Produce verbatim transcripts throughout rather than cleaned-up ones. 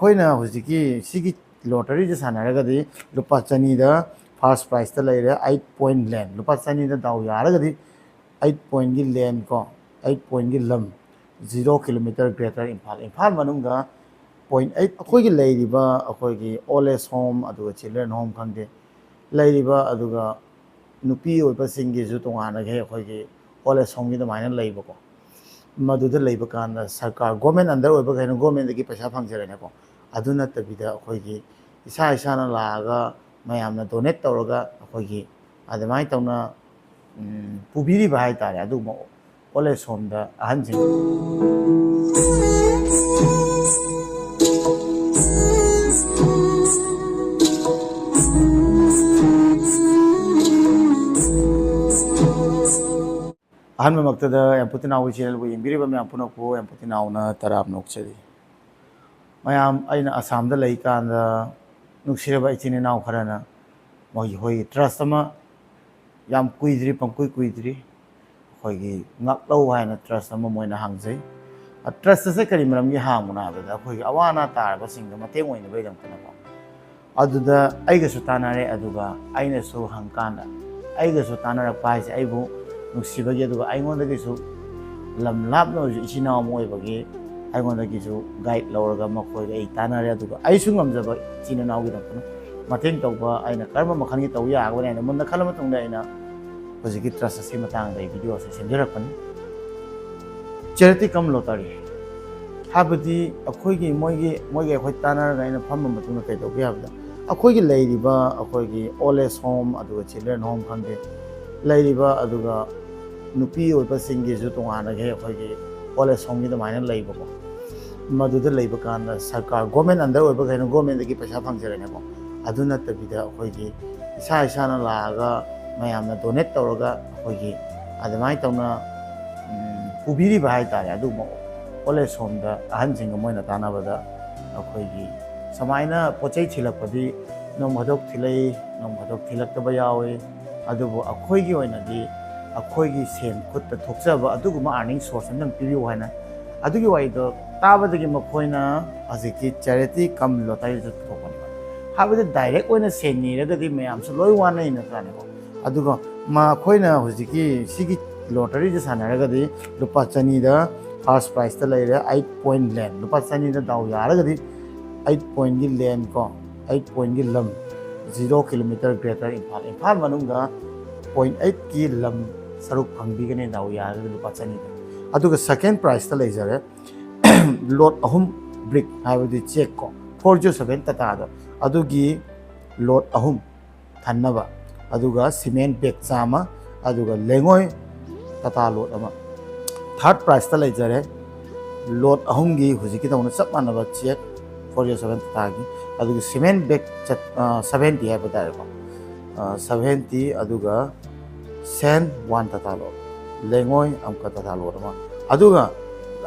ꯑꯩꯈꯣꯏꯅ ꯍꯧꯖꯤꯛꯀꯤ ꯁꯤꯒꯤ ꯂꯣꯇꯔꯤꯁꯦ ꯁꯥꯟꯅꯔꯒꯗꯤ ꯂꯨꯄꯥ ꯆꯅꯤꯗ ꯐꯥꯔꯁ ꯄ꯭ꯔꯥꯏꯖꯇ ꯂꯩꯔꯦ ꯑꯩꯠ ꯄꯣꯏꯟ ꯂꯦꯟ, ꯂꯨꯄꯥ ꯆꯅꯤꯗ ꯗꯥꯎ ꯌꯥꯔꯒꯗꯤ ꯑꯩꯠ ꯄꯣꯏꯟꯒꯤ ꯂꯦꯟ ꯀꯣ, ꯑꯩꯠ ꯄꯣꯏꯟꯒꯤ ꯂꯝ, zero kilometre greater Imphal, Imphal ꯃꯅꯨꯡꯗ ꯄꯣꯏꯟ ꯑꯩꯠ ꯑꯩꯈꯣꯏꯒꯤ ꯂꯩꯔꯤꯕ ꯑꯩꯈꯣꯏꯒꯤ ꯑꯣꯜ ꯑꯦꯖ ꯍꯣꯝ ꯑꯗꯨꯒ ꯆꯤꯜꯗ꯭ꯔꯦꯟ ꯍꯣꯝ ꯈꯪꯗꯦ, ꯂꯩꯔꯤꯕ ꯑꯗꯨꯒ ꯅꯨꯄꯤ ꯑꯣꯏꯕꯁꯤꯡꯒꯤꯁꯨ ꯇꯣꯉꯥꯟꯅ ꯑꯩꯈꯣꯏꯒꯤ ꯑꯣꯜ ꯑꯦꯖ ꯍꯣꯝꯒꯤ ꯑꯗꯨꯃꯥꯏꯅ ꯂꯩꯕꯀꯣ꯫ ꯃꯗꯨꯗ ꯂꯩꯕ ꯀꯥꯟꯗ ꯁꯔꯀꯥꯔ ꯒꯣꯔꯃꯦꯟ ꯑꯟꯗꯔ ꯑꯣꯏꯕꯈꯩꯅ ꯒꯣꯔꯃꯦꯟꯗꯒꯤ ꯄꯩꯁꯥ ꯐꯪꯖꯔꯦꯅꯀꯣ꯫ ꯑꯗꯨ ꯅꯠꯇꯕꯤꯗ ꯑꯩꯈꯣꯏꯒꯤ ꯏꯁꯥ ꯏꯁꯥꯅ ꯂꯥꯛꯑꯒ ꯃꯌꯥꯝꯅ ꯗꯣꯅꯦꯠ ꯇꯧꯔꯒ ꯑꯩꯈꯣꯏꯒꯤ ꯑꯗꯨꯃꯥꯏꯅ ꯇꯧꯅ ꯎꯝ, ꯄꯨꯕꯤꯔꯤꯕ ꯍꯥꯏꯇꯥꯔꯦ ꯑꯗꯨꯒꯨꯝꯕ ꯑꯣꯜ ꯑꯦꯖ ꯍꯣꯝꯗ ꯑꯍꯟꯁꯤꯡ꯫ ꯑꯍꯥꯟꯕꯃꯛꯇꯗ ꯌꯥꯝꯄꯨ ꯇꯤꯅꯥꯎꯒꯤ ꯆꯦꯅꯦꯜꯕꯨ ꯌꯦꯡꯕꯤꯔꯤꯕ ꯃꯌꯥꯝ ꯄꯨꯝꯅꯃꯛꯄꯨ ꯌꯥꯝꯄꯨ ꯇꯤꯅꯥꯎꯅ ꯇꯔꯥꯝꯅ ꯑꯣꯛꯆꯔꯤ꯫ ꯃꯌꯥꯝ, ꯑꯩꯅ ꯑꯁꯥꯝꯗ ꯂꯩꯀꯥꯟꯗ ꯅꯨꯡꯁꯤꯔꯕ ꯏꯆꯤꯟ ꯏꯅꯥꯎ ꯈꯔꯅ ꯃꯣꯏꯒꯤ ꯍꯣꯏꯒꯤ ꯇ꯭ꯔꯁ ꯑꯃ ꯌꯥꯝ ꯀꯨꯏꯗ꯭ꯔꯤ, ꯄꯪꯀꯨꯏ ꯀꯨꯏꯗ꯭ꯔꯤ, ꯑꯩꯈꯣꯏꯒꯤ ꯉꯥꯛꯂꯧ ꯍꯥꯏꯅ ꯇ꯭ꯔꯁ ꯑꯃ ꯃꯣꯏꯅ ꯍꯥꯡꯖꯩ꯫ ꯇ꯭ꯔꯁ ꯑꯁꯦ ꯀꯔꯤ ꯃꯔꯝꯒꯤ ꯍꯥꯡꯕꯅꯣ ꯍꯥꯏꯕꯗ ꯑꯩꯈꯣꯏꯒꯤ ꯑꯋꯥ ꯑꯅꯥ ꯇꯥꯔꯕꯁꯤꯡꯗ ꯃꯇꯦꯡ ꯑꯣꯏꯅꯕꯒꯤꯗꯃꯛꯇꯅꯀꯣ꯫ ꯑꯗꯨꯗ ꯑꯩꯒꯁꯨ ꯇꯥꯟꯅꯔꯦ, ꯑꯗꯨꯒ ꯑꯩꯅꯁꯨ ꯍꯪꯀꯥꯟꯗ, ꯑꯩꯒꯁꯨ ꯇꯥꯟꯅꯔꯛꯄ ꯍꯥꯏꯁꯦ ꯑꯩꯕꯨ ꯅꯨꯡꯁꯤꯕꯒꯤ, ꯑꯗꯨꯒ ꯑꯩꯉꯣꯟꯗꯒꯤꯁꯨ ꯂꯝ ꯂꯥꯞꯅ ꯑꯣꯏꯔꯁꯨ ꯏꯆꯤꯟ ꯏꯅꯥꯎ ꯑꯃ ꯑꯣꯏꯕꯒꯤ ꯑꯩꯉꯣꯟꯗꯒꯤꯁꯨ ꯒꯥꯏꯗ ꯂꯧꯔꯒ ꯃꯈꯣꯏꯒ ꯑꯩ ꯇꯥꯟꯅꯔꯦ, ꯑꯗꯨꯒ ꯑꯩꯁꯨ ꯉꯝꯖꯕ ꯏꯆꯤꯟ ꯏꯅꯥꯎꯒꯤꯗꯃꯛꯇ ꯃꯇꯦꯡ ꯇꯧꯕ ꯑꯩꯅ ꯀꯔꯝꯕ ꯃꯈꯜꯒꯤ ꯇꯧꯕ ꯌꯥꯒꯗꯒꯦ ꯍꯥꯏꯅ ꯃꯨꯟꯅ ꯈꯜꯂ ꯃꯇꯨꯡꯗ ꯑꯩꯅ ꯍꯧꯖꯤꯛꯀꯤ ꯇ꯭ꯔꯁ ꯑꯁꯤꯒꯤ ꯃꯇꯥꯡꯗ ꯑꯩ ꯚꯤꯗꯤꯑꯣ ꯑꯁꯤ ꯁꯦꯝꯖꯔꯛꯄꯅꯤ꯫ ꯆꯦꯔꯤꯇꯤ ꯀꯝ ꯂꯣꯇꯔꯤ ꯍꯥꯏꯕꯗꯤ ꯑꯩꯈꯣꯏꯒꯤ, ꯃꯣꯏꯒꯤ, ꯃꯣꯏꯒꯤ ꯑꯩꯈꯣꯏ ꯇꯥꯟꯅꯔꯒ ꯑꯩꯅ ꯐꯝꯃ ꯃꯇꯨꯡꯗ ꯀꯩꯗꯧꯒꯦ ꯍꯥꯏꯕꯗ, ꯑꯩꯈꯣꯏꯒꯤ ꯂꯩꯔꯤꯕ ꯑꯩꯈꯣꯏꯒꯤ ꯑꯣꯜ ꯑꯦꯖ ꯍꯣꯝ ꯑꯗꯨꯒ ꯆꯤꯜꯗ꯭ꯔꯦꯟ ꯍꯣꯝ ꯈꯪꯗꯦ, ꯂꯩꯔꯤꯕ ꯑꯗꯨꯒ ꯅꯨꯄꯤ ꯑꯣꯏꯕꯁꯤꯡꯒꯤꯁꯨ ꯇꯣꯉꯥꯟꯅ ꯑꯩꯈꯣꯏꯒꯤ ꯑꯣꯜ ꯑꯦꯖ ꯍꯣꯝꯒꯤ ꯑꯗꯨꯃꯥꯏꯅ ꯂꯩꯕꯀꯣ꯫ ꯃꯗꯨꯗ ꯂꯩꯕ ꯀꯥꯟꯗ ꯁꯔꯀꯥꯔ, ꯒꯣꯔꯃꯦꯟ ꯑꯟꯗꯔ ꯑꯣꯏꯕꯈꯩꯅ ꯒꯣꯔꯃꯦꯟꯗꯒꯤ ꯄꯩꯁꯥ ꯐꯪꯖꯔꯦꯅꯀꯣ꯫ ꯑꯗꯨ ꯅꯠꯇꯕꯤꯗ ꯑꯩꯈꯣꯏꯒꯤ ꯏꯁꯥ ꯏꯁꯥꯅ ꯂꯥꯛꯑꯒ ꯃꯌꯥꯝꯅ ꯗꯣꯅꯦꯠ ꯇꯧꯔꯒ ꯑꯩꯈꯣꯏꯒꯤ ꯑꯗꯨꯃꯥꯏꯅ ꯇꯧꯅ ꯎꯝ, ꯄꯨꯕꯤꯔꯤꯕ ꯍꯥꯏꯇꯥꯔꯦ꯫ ꯑꯗꯨꯒꯨꯝꯕ ꯑꯣꯜ ꯑꯦꯖ ꯍꯣꯝꯗ ꯑꯍꯟꯁꯤꯡꯒ ꯃꯣꯏꯅ ꯇꯥꯟꯅꯕꯗ ꯑꯩꯈꯣꯏꯒꯤ ꯁꯨꯃꯥꯏꯅ ꯄꯣꯠ ꯆꯩ ꯊꯤꯜꯂꯛꯄꯗꯤ ꯅꯣꯡ ꯐꯥꯗꯣꯛ ꯊꯤꯜꯂꯛꯏ, ꯅꯣꯡ ꯐꯥꯗꯣꯛ ꯊꯤꯜꯂꯛꯇꯕ ꯌꯥꯎꯏ꯫ ꯑꯗꯨꯕꯨ ꯑꯩꯈꯣꯏꯒꯤ ꯑꯣꯏꯅꯗꯤ ꯑꯩꯈꯣꯏꯒꯤ ꯁꯦꯟ ꯈꯨꯠꯇ ꯊꯣꯛꯆꯕ ꯑꯗꯨꯒꯨꯝꯕ ꯑꯥꯔꯅꯤꯡ ꯁꯣꯔꯁ ꯑꯃꯇꯪ ꯄꯤꯕꯤꯌꯨ ꯍꯥꯏꯅ ꯑꯗꯨꯒꯤ ꯋꯥꯔꯤꯗꯣ ꯇꯥꯕꯗꯒꯤ ꯃꯈꯣꯏꯅ ꯍꯧꯖꯤꯛꯀꯤ charity cum lotteryꯗ ꯄꯨꯊꯣꯛꯄꯅꯦꯕ꯫ ꯍꯥꯏꯕꯗꯤ direct ꯑꯣꯏꯅ ꯁꯦꯟ ꯅꯤꯔꯒꯗꯤ ꯃꯌꯥꯝꯁꯨ ꯂꯣꯏ ꯋꯥꯅꯩ ꯅꯠꯇ꯭ꯔꯥꯅꯦꯀꯣ? ꯑꯗꯨꯒ ꯃꯈꯣꯏꯅ ꯍꯧꯖꯤꯛꯀꯤ ꯁꯤꯒꯤ lotteryꯁꯦ ꯁꯥꯟꯅꯔꯒꯗꯤ ꯂꯨꯄꯥ ꯆꯅꯤꯗ first prizeꯇ ꯂꯩꯔꯦ eight point land꯫ ꯂꯨꯄꯥ ꯆꯅꯤꯗ ꯗꯥꯎ ꯌꯥꯔꯒꯗꯤ eight pointꯀꯤ land ꯀꯣ, eight pointꯀꯤ ꯂꯝ, zero kilometre greater Imphal, Imphal ꯃꯅꯨꯡꯗ point eightꯀꯤ ꯂꯝ ꯁꯔꯨꯛ ꯐꯪꯕꯤꯒꯅꯤ ꯗꯥꯎ ꯌꯥꯔꯒꯗꯤ ꯂꯨꯄꯥ ꯆꯅꯤꯗ꯫ ꯑꯗꯨꯒ second prizeꯇ ꯂꯩꯖꯔꯦ lot ꯑꯍꯨꯝ brick, ꯍꯥꯏꯕꯗꯤ cheque ꯀꯣ, four zero seven Tataꯗ, ꯑꯗꯨꯒꯤ lot ꯑꯍꯨꯝ ꯊꯟꯅꯕ, ꯑꯗꯨꯒ cement bag ꯆꯥꯝꯃ, ꯑꯗꯨꯒ ꯂꯩꯉꯣꯏ Tata lot ꯑꯃ꯫ Third prizeꯇ ꯂꯩꯖꯔꯦ lot ꯑꯍꯨꯝꯒꯤ ꯍꯧꯖꯤꯛꯀꯤꯗꯧꯅ ꯆꯞ ꯃꯥꯟꯅꯕ cheque, four zero seven Tataꯒꯤ, ꯑꯗꯨꯒ cement bag ꯆꯠ-, ꯑ, seventy ꯍꯥꯏꯕ ꯇꯥꯔꯦꯀꯣ, ꯑ, seventy, ꯑꯗꯨꯒ sand one Tata lot, ꯂꯩꯉꯣꯏ ꯑꯃꯨꯛꯀ Tata lot ꯑꯃ, ꯑꯗꯨꯒ,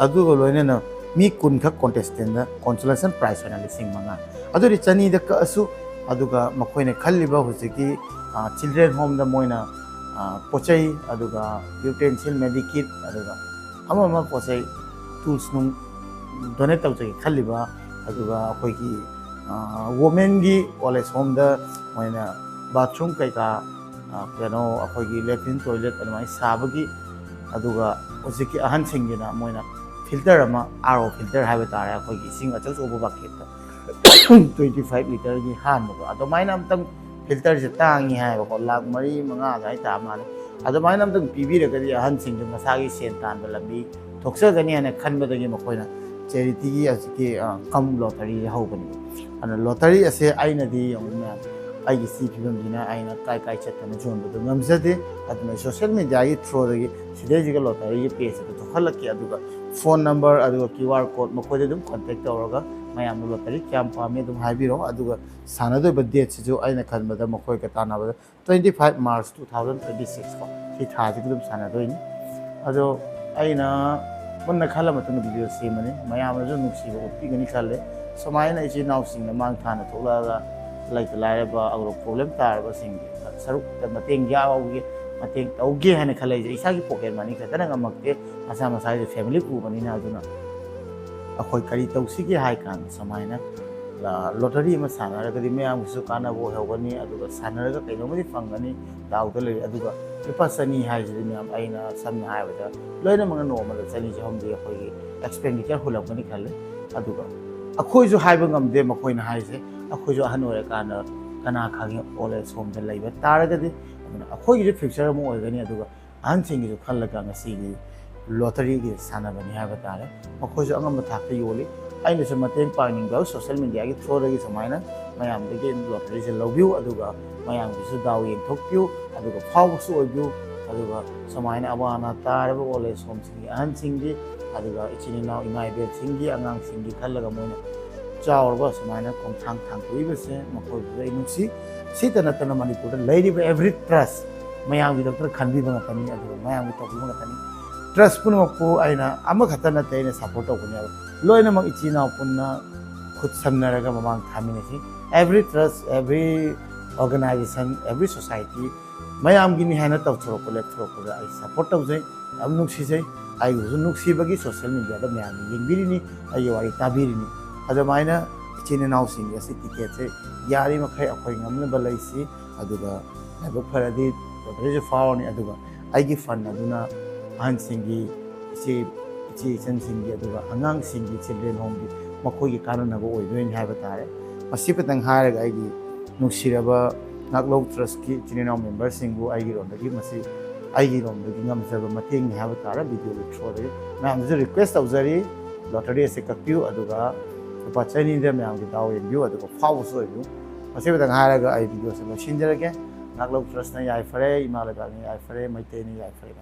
ꯑꯗꯨꯒ ꯂꯣꯏꯅꯅ ꯃꯤ ꯀꯨꯟꯈꯛ contestantꯗ consolation prize ꯑꯣꯏꯅ ꯂꯤꯁꯤꯡ ꯃꯉꯥ꯫ ꯑꯗꯨꯗꯤ ꯆꯅꯤꯗ ꯀꯛꯑꯁꯨ, ꯑꯗꯨꯒ ꯃꯈꯣꯏꯅ ꯈꯜꯂꯤꯕ ꯍꯧꯖꯤꯛꯀꯤ, ꯑ, children homeꯗ ꯃꯣꯏꯅ, ꯑ, ꯄꯣꯠ ꯆꯩ, ꯑꯗꯨꯒ utensil, medikit, ꯑꯗꯨꯒ ꯑꯃ ꯑꯃ ꯄꯣꯠ ꯆꯩ, tools ꯅꯨꯡ donate ꯇꯧꯖꯒꯦ ꯈꯜꯂꯤꯕ, ꯑꯗꯨꯒ ꯑꯩꯈꯣꯏꯒꯤ, ꯑ, womenꯒꯤ old age homeꯗ ꯃꯣꯏꯅ bathroom ꯀꯩꯀꯥ, ꯑ, ꯀꯩꯅꯣ, ꯑꯩꯈꯣꯏꯒꯤ latrine toilet ꯑꯗꯨꯃꯥꯏꯅ ꯁꯥꯕꯒꯤ, ꯑꯗꯨꯒ ꯍꯧꯖꯤꯛꯀꯤ ꯑꯍꯟꯁꯤꯡꯒꯤꯅ ꯃꯣꯏꯅ filter ꯑꯃ, R O filter ꯍꯥꯏꯕ ꯇꯥꯔꯦ, ꯑꯩꯈꯣꯏꯒꯤ ꯏꯁꯤꯡ ꯑꯆꯧ ꯑꯆꯧꯕ bucketꯇ twenty five litreꯒꯤ ꯍꯥꯟꯕꯗꯣ, ꯑꯗꯨꯃꯥꯏꯅ ꯑꯝꯇꯪ, filterꯁꯦ ꯇꯥꯡꯉꯤ ꯍꯥꯏꯌꯦꯕꯀꯣ, ꯂꯥꯈ ꯃꯔꯤ ꯃꯉꯥ ꯑꯗꯨꯃꯥꯏꯅ ꯇꯥ ꯃꯥꯜꯂꯦ꯫ ꯑꯗꯨꯃꯥꯏꯅ ꯑꯝꯇꯪ ꯄꯤꯕꯤꯔꯒꯗꯤ ꯑꯍꯟꯁꯤꯡꯗꯨ ꯃꯁꯥꯒꯤ ꯁꯦꯟ ꯇꯥꯟꯕ ꯂꯝꯕꯤ ꯊꯣꯛꯆꯒꯅꯤ ꯍꯥꯏꯅ ꯈꯟꯕꯗꯒꯤ ꯃꯈꯣꯏꯅ charityꯒꯤ ꯍꯧꯖꯤꯛꯀꯤ, ꯑ, cum lottery ꯍꯧꯕꯅꯤ꯫ ꯑꯗꯨꯅ lottery ꯑꯁꯦ ꯑꯩꯅꯗꯤ ꯌꯦꯡꯉꯨ ꯃꯌꯥꯝ, ꯑꯩꯒꯤ ꯁꯤ ꯐꯤꯕꯝꯁꯤꯅ ꯑꯩꯅ ꯀꯥꯏ ꯀꯥꯏ ꯆꯠꯇꯅ ꯌꯣꯟꯕꯗꯣ ꯉꯝꯖꯗꯦ꯫ ꯑꯗꯨꯅ social mediaꯒꯤ throughꯗꯒꯤ ꯁꯤꯗꯩꯁꯤꯒ lotteryꯒꯤ pageꯁꯤꯗ ꯊꯣꯛꯍꯜꯂꯛꯀꯦ, ꯑꯗꯨꯒ phone number ꯑꯗꯨꯒ QR code ꯃꯈꯣꯏꯗ ꯑꯗꯨꯝ contact ꯇꯧꯔꯒ ꯃꯌꯥꯝꯅ lottery ꯀꯌꯥꯝ ꯄꯥꯝꯃꯤ ꯑꯗꯨꯝ ꯍꯥꯏꯕꯤꯔꯣ꯫ ꯑꯗꯨꯒ ꯁꯥꯟꯅꯗꯣꯏꯕ dateꯁꯤꯁꯨ ꯑꯩꯅ ꯈꯟꯕꯗ ꯃꯈꯣꯏꯒ ꯇꯥꯟꯅꯕꯗ twenty five March two thousand twenty six ꯀꯣ, ꯁꯤ ꯊꯥꯁꯤꯗ ꯑꯗꯨꯝ ꯁꯥꯟꯅꯗꯣꯏꯅꯤ꯫ ꯑꯗꯣ ꯑꯩꯅ ꯃꯨꯟꯅ ꯈꯜꯂ ꯃꯇꯨꯡꯗ video ꯁꯦꯝꯕꯅꯤ, ꯃꯌꯥꯝꯅꯁꯨ ꯅꯨꯡꯁꯤꯕ ꯎꯠꯄꯤꯒꯅꯤ ꯈꯜꯂꯦ꯫ ꯁꯨꯃꯥꯏꯅ ꯏꯆꯤꯜ ꯏꯅꯥꯎꯁꯤꯡꯅ ꯃꯥꯡ ꯊꯥꯅ ꯊꯣꯛꯂꯛꯑꯒ ꯂꯩꯇ ꯂꯥꯏꯔꯕ, ꯑꯒ꯭ꯔꯣ problem ꯇꯥꯔꯕꯁꯤꯡꯒꯤ ꯁꯔꯨꯛꯇ ꯃꯇꯦꯡ ꯌꯥꯎꯒꯦ, ꯃꯇꯦꯡ ꯇꯧꯒꯦ ꯍꯥꯏꯅ ꯈꯜꯂꯛꯏꯁꯦ꯫ ꯏꯁꯥꯒꯤ ꯄꯣꯀꯦꯠ ꯃꯅꯤ ꯈꯛꯇꯅ ꯉꯝꯃꯛꯇꯦ, ꯃꯁꯥ ꯃꯁꯥꯒꯤ ꯐꯦꯃꯤꯂꯤ ꯄꯨꯕꯅꯤꯅ꯫ ꯑꯗꯨꯅ ꯑꯩꯈꯣꯏ ꯀꯔꯤ ꯇꯧꯁꯤꯒꯦ ꯍꯥꯏ ꯀꯥꯟꯗ, ꯁꯨꯃꯥꯏꯅ ꯂꯣꯇꯔꯤ ꯑꯃ ꯁꯥꯟꯅꯔꯒꯗꯤ ꯃꯌꯥꯝꯒꯤꯁꯨ ꯀꯥꯟꯅꯕ ꯑꯣꯏꯍꯧꯒꯅꯤ, ꯑꯗꯨꯒ ꯁꯥꯟꯅꯔꯒ ꯀꯩꯅꯣꯝꯃꯗꯤ ꯐꯪꯒꯅꯤ, ꯗꯥꯎꯗ ꯂꯩꯔꯦ꯫ ꯑꯗꯨꯒ ꯂꯨꯄꯥ ꯆꯅꯤ ꯍꯥꯏꯁꯤꯗꯤ ꯃꯌꯥꯝ, ꯑꯩꯅ ꯁꯝꯅ ꯍꯥꯏꯔꯕꯗ ꯂꯣꯏꯅꯃꯛꯅ ꯅꯣꯡꯃꯗ ꯆꯅꯤ ꯆꯍꯨꯝꯗꯤ ꯑꯩꯈꯣꯏꯒꯤ ꯑꯦꯛꯁꯄꯦꯟꯗꯤꯆꯔ ꯍꯨꯜꯂꯛꯀꯅꯤ ꯈꯜꯂꯦ꯫ ꯑꯗꯨꯒ ꯑꯩꯈꯣꯏꯁꯨ ꯍꯥꯏꯕ ꯉꯝꯗꯦ ꯃꯈꯣꯏꯅ ꯍꯥꯏꯁꯦ, ꯑꯩꯈꯣꯏꯁꯨ ꯑꯍꯟ ꯑꯣꯏꯔꯀꯥꯟꯗ ꯀꯅꯥ ꯈꯪꯉꯤ ꯑꯣꯜ ꯑꯦꯖ ꯍꯣꯝꯗ ꯂꯩꯕ ꯇꯥꯔꯒꯗꯤ꯫ ꯑꯗꯨꯅ ꯑꯩꯈꯣꯏꯒꯤꯁꯨ ꯐ꯭ꯌꯨꯆꯔ ꯑꯃ ꯑꯣꯏꯒꯅꯤ, ꯑꯗꯨꯒ ꯑꯍꯟꯁꯤꯡꯒꯤꯁꯨ ꯈꯜꯂꯒ ꯉꯁꯤꯒꯤ ꯂꯣꯇꯔꯤꯒꯤ ꯁꯥꯟꯅꯕꯅꯤ ꯍꯥꯏꯕ ꯇꯥꯔꯦ꯫ ꯃꯈꯣꯏꯁꯨ ꯑꯉꯝꯕ ꯊꯥꯛꯇ ꯌꯣꯜꯂꯤ꯫ ꯑꯩꯅꯁꯨ ꯃꯇꯦꯡ ꯄꯥꯡꯅꯤꯡꯕ ꯁꯣꯁꯦꯜ ꯃꯦꯗꯤꯌꯥꯒꯤ ꯊ꯭ꯔꯨꯗꯒꯤ ꯁꯨꯃꯥꯏꯅ ꯃꯌꯥꯝꯗꯒꯤ ꯂꯣꯇꯔꯤꯁꯦ ꯂꯧꯕꯤꯌꯨ, ꯑꯗꯨꯒ ꯃꯌꯥꯝꯒꯤꯁꯨ ꯗꯥꯎ ꯌꯦꯡꯊꯣꯛꯄꯤꯌꯨ, ꯑꯗꯨꯒ ꯐꯥꯎꯕꯁꯨ ꯑꯣꯏꯕꯤꯌꯨ꯫ ꯑꯗꯨꯒ ꯁꯨꯃꯥꯏꯅ ꯑꯋꯥ ꯑꯅꯥ ꯇꯥꯔꯕ ꯑꯣꯜ ꯑꯦꯖ ꯍꯣꯝꯁꯤꯡꯒꯤ ꯑꯍꯟꯁꯤꯡꯒꯤ, ꯑꯗꯨꯒ ꯏꯆꯤꯟ ꯏꯅꯥꯎ ꯏꯃꯥ ꯏꯕꯦꯜꯁꯤꯡꯒꯤ, ꯑꯉꯥꯡꯁꯤꯡꯒꯤ ꯈꯜꯂꯒ ꯃꯣꯏꯅ ꯆꯥꯎꯔꯕ ꯁꯨꯃꯥꯏꯅ ꯈꯣꯡꯊꯥꯡ ꯊꯥꯡꯗꯣꯛꯏꯕꯁꯦ ꯃꯈꯣꯏꯕꯨꯁꯨ ꯑꯩ ꯅꯨꯡꯁꯤ꯫ ꯁꯤꯇ ꯅꯠꯇꯅ ꯃꯅꯤꯄꯨꯔꯗ ꯂꯩꯔꯤꯕ ꯑꯦꯚ꯭ꯔꯤ ꯇ꯭ꯔꯁ, ꯃꯌꯥꯝꯒꯤꯗꯃꯛꯇ ꯈꯟꯕꯤꯕ ꯉꯥꯛꯇꯅꯤ, ꯑꯗꯨꯒ ꯃꯌꯥꯝꯒꯤ ꯇꯧꯕꯤꯕ ꯉꯥꯛꯇꯅꯤ꯫ ꯇ꯭ꯔꯁ ꯄꯨꯝꯅꯃꯛꯄꯨ ꯑꯩꯅ ꯑꯃꯈꯛꯇ ꯅꯠꯇꯦ ꯑꯩꯅ ꯁꯞꯄꯣꯔꯠ ꯇꯧꯒꯅꯤ ꯍꯥꯏꯕ, ꯂꯣꯏꯅꯃꯛ ꯏꯆꯤꯟ ꯏꯅꯥꯎ ꯄꯨꯟꯅ ꯈꯨꯠ ꯁꯝꯅꯔꯒ ꯃꯃꯥꯡ ꯊꯥꯃꯤꯟꯅꯁꯤ꯫ ꯑꯦꯚ꯭ꯔꯤ ꯇ꯭ꯔꯁ, ꯑꯦꯚ꯭ꯔꯤ ꯑꯣꯔꯒꯅꯥꯏꯖꯦꯁꯟ, ꯑꯦꯚ꯭ꯔꯤ ꯁꯣꯁꯥꯏꯇꯤ ꯃꯌꯥꯝꯒꯤꯅꯤ ꯍꯥꯏꯅ ꯇꯧꯊꯣꯔꯛꯄ ꯂꯦꯞꯊꯣꯔꯛꯄꯗ ꯑꯩ ꯁꯞꯄꯣꯔꯠ ꯇꯧꯖꯩ, ꯌꯥꯝ ꯅꯨꯡꯁꯤꯖꯩ꯫ ꯑꯩꯕꯨꯁꯨ ꯅꯨꯡꯁꯤꯕꯒꯤ ꯁꯣꯁꯦꯜ ꯃꯦꯗꯤꯌꯥꯗ ꯃꯌꯥꯝꯅ ꯌꯦꯡꯕꯤꯔꯤꯅꯤ, ꯑꯩꯒꯤ ꯋꯥꯔꯤ ꯇꯥꯕꯤꯔꯤꯅꯤ꯫ ꯑꯗꯨꯃꯥꯏꯅ ꯏꯆꯤꯟ ꯏꯅꯥꯎꯁꯤꯡꯒꯤ ꯑꯁꯤ ꯇꯤꯀꯦꯠꯁꯦ ꯌꯥꯔꯤꯃꯈꯩ ꯑꯩꯈꯣꯏ ꯉꯝꯅꯕ ꯂꯩꯁꯤ, ꯑꯗꯨꯒ ꯂꯥꯏꯕꯛ ꯐꯔꯗꯤ ꯂꯣꯇꯔꯤꯁꯨ ꯐꯥꯎꯔꯅꯤ, ꯑꯗꯨꯒ ꯑꯩꯒꯤ ꯐꯟ ꯑꯗꯨꯅ ꯑꯍꯟꯁꯤꯡꯒꯤ, ꯏꯆꯦ, ꯏꯆꯦ ꯏꯆꯟꯁꯤꯡꯒꯤ, ꯑꯗꯨꯒ ꯑꯉꯥꯡꯁꯤꯡꯒꯤ, ꯆꯤꯜꯗ꯭ꯔꯦꯟ ꯍꯣꯝꯒꯤ, ꯃꯈꯣꯏꯒꯤ ꯀꯥꯟꯅꯅꯕ ꯑꯣꯏꯗꯣꯏꯅꯤ ꯍꯥꯏꯕ ꯇꯥꯔꯦ꯫ ꯃꯁꯤ ꯈꯛꯇꯪ ꯍꯥꯏꯔꯒ ꯑꯩꯒꯤ ꯅꯨꯡꯁꯤꯔꯕ ꯉꯥꯛꯂꯧ ꯇ꯭ꯔꯁꯀꯤ ꯏꯆꯤꯟ ꯏꯅꯥꯎ ꯃꯦꯝꯕꯔꯁꯤꯡꯕꯨ ꯑꯩꯒꯤ ꯂꯣꯝꯗꯒꯤ ꯃꯁꯤ ꯑꯩꯒꯤ ꯂꯣꯝꯗꯒꯤ ꯉꯝꯖꯕ ꯃꯇꯦꯡꯅꯤ ꯍꯥꯏꯕ ꯇꯥꯔꯦ꯫ ꯚꯤꯗꯤꯑꯣꯒꯤ ꯊ꯭ꯔꯨꯗꯒꯤ ꯃꯌꯥꯝꯗꯁꯨ ꯔꯤꯀ꯭ꯋꯦꯁ ꯇꯧꯖꯔꯤ, ꯂꯣꯇꯔꯤ ꯑꯁꯤ ꯀꯛꯄꯤꯌꯨ, ꯑꯗꯨꯒ ꯂꯨꯄꯥ ꯆꯅꯤꯗ ꯃꯌꯥꯝꯒꯤ ꯗꯥꯎ ꯌꯦꯡꯕꯤꯌꯨ, ꯑꯗꯨꯒ ꯐꯥꯎꯕꯁꯨ ꯑꯣꯏꯕꯤꯌꯨ꯫ ꯃꯁꯤ ꯈꯛꯇꯪ ꯍꯥꯏꯔꯒ ꯑꯩ ꯚꯤꯗꯤꯑꯣꯁꯦ ꯂꯣꯏꯁꯤꯟꯖꯔꯒꯦ꯫ ꯉꯥꯛꯂꯧ ꯇ꯭ꯔꯁꯅ ꯌꯥꯏꯐꯔꯦ, ꯏꯃꯥ ꯂꯩꯕꯥꯛꯅ ꯌꯥꯏꯐꯔꯦ, ꯃꯩꯇꯩꯅ ꯌꯥꯏꯐꯔꯦ꯫